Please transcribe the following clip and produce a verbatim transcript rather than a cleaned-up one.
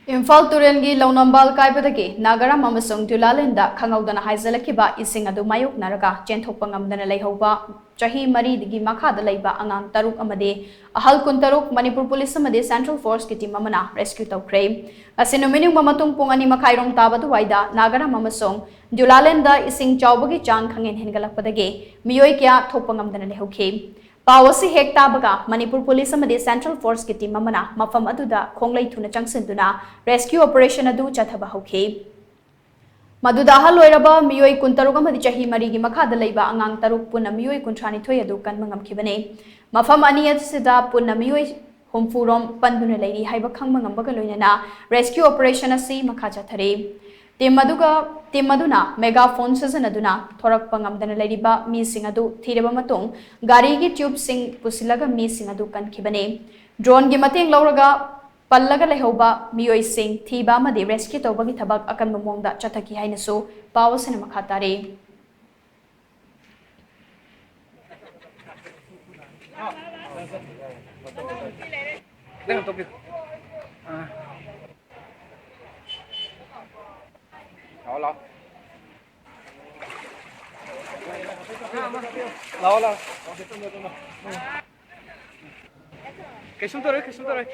ꯏꯝꯐꯥꯜ ꯇꯨꯔꯦꯜꯒꯤ ꯂꯧꯅꯝꯕꯥꯜ ꯀꯥꯏꯕꯗꯒꯤ ꯅꯥꯒꯥꯔꯥꯝ ꯑꯃꯁꯨꯡ ꯗꯨꯂꯥꯂꯦꯟꯗ ꯈꯪꯍꯧꯗꯅ ꯍꯥꯏꯖꯤꯜꯂꯛꯈꯤꯕ ꯏꯁꯤꯡ ꯑꯗꯨ ꯃꯥꯌꯣꯛꯅꯔꯒ ꯆꯦꯟꯊꯣꯛꯄ ꯉꯝꯗꯅ ꯂꯩꯍꯧꯕ ꯆꯍꯤ ꯃꯔꯤꯒꯤ ꯃꯈꯥꯗ ꯂꯩꯕ ꯑꯉꯥꯡ ꯇꯔꯨꯛ ꯑꯃꯗꯤ ꯑꯍꯜ ꯀꯨꯟꯇꯔꯨꯛ ꯃꯅꯤꯄꯨꯔ ꯄꯨꯂꯤꯁ ꯑꯃꯗꯤ ꯁꯦꯟꯇ꯭ꯔꯦꯜ ꯐꯣꯔꯁꯀꯤ ꯇꯤꯝ ꯑꯃꯅ ꯔꯦꯁꯀ꯭ꯌꯨ ꯇꯧꯈ꯭ꯔꯦ꯫ ꯉꯁꯤ ꯅꯨꯃꯤꯠ ꯌꯨꯡꯕ ꯃꯇꯨꯡ ꯄꯨꯡ ꯑꯅꯤ ꯃꯈꯥꯏꯔꯣꯝ ꯇꯥꯕ ꯑꯗꯨꯋꯥꯏꯗ ꯅꯥꯒꯥꯔꯥꯝ ꯑꯃꯁꯨꯡ ꯗꯨꯂꯥꯂꯦꯟꯗ ꯏꯁꯤꯡ ꯆꯥꯎꯕꯒꯤ ꯆꯥꯡ ꯈꯪꯍꯦꯟ ꯍꯦꯟꯒꯠꯂꯛꯄꯗꯒꯤ ꯃꯤꯑꯣꯏ ꯀꯌꯥ ꯊꯣꯛꯄ ꯉꯝꯗꯅ ꯂꯩꯍꯧꯈꯤ꯫ ꯄꯥꯎ ꯑꯁꯤ ꯍꯦꯛ ꯇꯥꯕꯒ ꯃꯅꯤꯄꯨꯔ ꯄꯨꯂꯤꯁ ꯑꯃꯗꯤ ꯁꯦꯟꯇ꯭ꯔꯦꯜ ꯐꯣꯔꯁꯀꯤ ꯇꯤꯝ ꯑꯃꯅ ꯃꯐꯝ ꯑꯗꯨꯗ ꯈꯣꯡꯂꯩ ꯊꯨꯅ ꯆꯪꯁꯤꯟꯗꯨꯅ ꯔꯦꯁꯀ꯭ꯌꯨ ꯑꯣꯄꯔꯦꯁꯟ ꯑꯗꯨ ꯆꯠꯊꯕ ꯍꯧꯈꯤ꯫ ꯃꯗꯨꯗ ꯑꯍꯜ ꯑꯣꯏꯔꯕ ꯃꯤꯑꯣꯏ ꯀꯨꯟꯇꯔꯨꯛ ꯑꯃꯗꯤ ꯆꯍꯤ ꯃꯔꯤꯒꯤ ꯃꯈꯥꯗ ꯂꯩꯕ ꯑꯉꯥꯡ ꯇꯔꯨꯛ ꯄꯨꯟꯅ ꯃꯤꯑꯣꯏ ꯀꯨꯟꯊ꯭ꯔꯥꯅꯤꯊꯣꯏ ꯑꯗꯨ ꯀꯟꯕ ꯉꯝꯈꯤꯕꯅꯤ꯫ ꯃꯐꯝ ꯑꯅꯤ ꯑꯁꯤꯗ ꯄꯨꯟꯅ ꯃꯤꯑꯣꯏ ꯍꯨꯝꯐꯨ ꯔꯣꯝ ꯄꯟꯗꯨꯅ ꯂꯩꯔꯤ ꯍꯥꯏꯕ ꯈꯪꯕ ꯉꯝꯕꯒ ꯂꯣꯏꯅꯅ ꯔꯦꯁꯀ꯭ꯌꯨ ꯑꯣꯄꯔꯦꯁꯟ ꯑꯁꯤ ꯃꯈꯥ ꯆꯠꯊꯔꯤ꯫ ꯇꯤꯝ ꯑꯗꯨꯒ, ꯇꯤꯝ ꯑꯗꯨꯅ ꯃꯦꯒꯥ ꯐꯣꯟ ꯁꯤꯖꯤꯟꯅꯗꯨꯅ ꯊꯣꯔꯛꯄ ꯉꯝꯗꯅ ꯂꯩꯔꯤꯕ ꯃꯤꯁꯤꯡ ꯑꯗꯨ ꯊꯤꯔꯕ ꯃꯇꯨꯡ ꯒꯥꯔꯤꯒꯤ ꯇ꯭ꯌꯨꯕꯁꯤꯡ ꯄꯨꯁꯤꯜꯂꯒ ꯃꯤꯁꯤꯡ ꯑꯗꯨ ꯀꯟꯈꯤꯕꯅꯤ꯫ ꯗ꯭ꯔꯣꯟꯒꯤ ꯃꯇꯦꯡ ꯂꯧꯔꯒ ꯄꯜꯂꯒ ꯂꯩꯍꯧꯕ ꯃꯤꯑꯣꯏꯁꯤꯡ ꯊꯤꯕ ꯑꯃꯗꯤ ꯔꯦꯁꯀ꯭ꯌꯨ ꯇꯧꯕꯒꯤ ꯊꯕꯛ ꯑꯀꯟꯕ ꯃꯑꯣꯡꯗ ꯆꯠꯊꯈꯤ ꯍꯥꯏꯅꯁꯨ ꯄꯥꯎ ꯑꯁꯤꯅ ꯃꯈꯥ ꯇꯥꯔꯤ꯫ ꯂꯥꯛꯑꯣ, ꯂꯥꯛꯑꯣ꯫ ꯂꯥꯛꯑꯣ, ꯂꯥꯛꯑꯣ꯫ ꯀꯩꯁꯨꯝ ꯇꯧꯔꯣꯏ, ꯀꯩꯁꯨꯝ ꯇꯧꯔꯣꯏ꯫